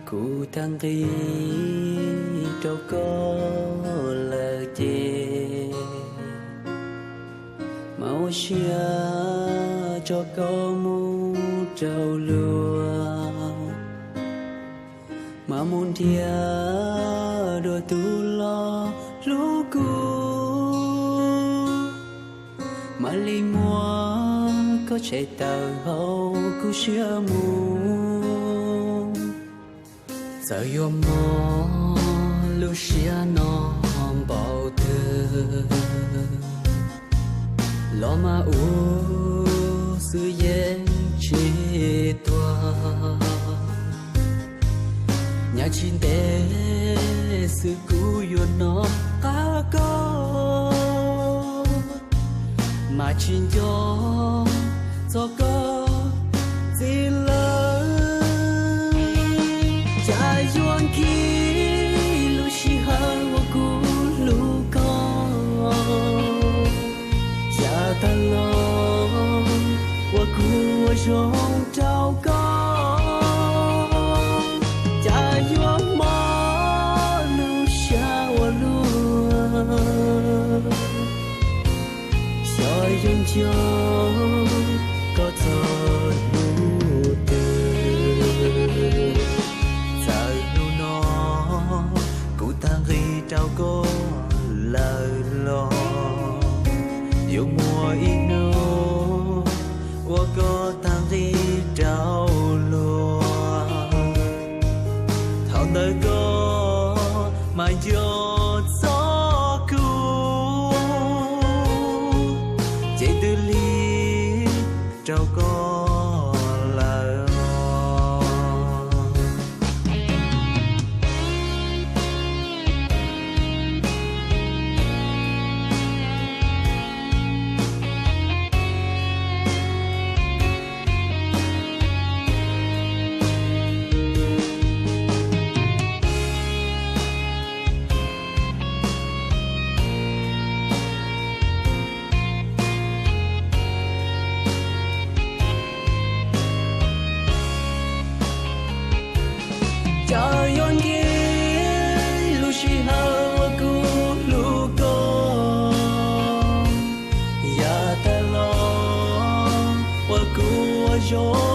Kuv tag nqi rau koj lawm ces, mas ua siab tso koj mus rau luag, mas mus nrhiav dua tus los hlub kuv, mam li muab koj tshem tawm hauv kuv siab mus. Txawm yuav mob lub siab no npaum twg los mas ua xwb yeej tsis tuag. Nyob tsis ntev xwb kuv yuav hnov qab koj, mas tsis nco txog koj ntxiv lawm. Cas yuav nkim lub sij hawm uas kuv hlub koj, cas tag los uas kuv ua zoo rau koj, cas yuav mob lub siab ua luaj. Xyov yuav nco koj txog hnub twg. Txawm hnub no kuv tag nqi rau koj lawm los, yuav muaj ib hnub uas koj tag nqi rau luag. Thaum ntawd koj mas nco txog kuv, ces twb lig rau koj lawm. Cas yuav nkim lub sij hawm uas kuv hlub koj, yav tas los uas kuv ua zoo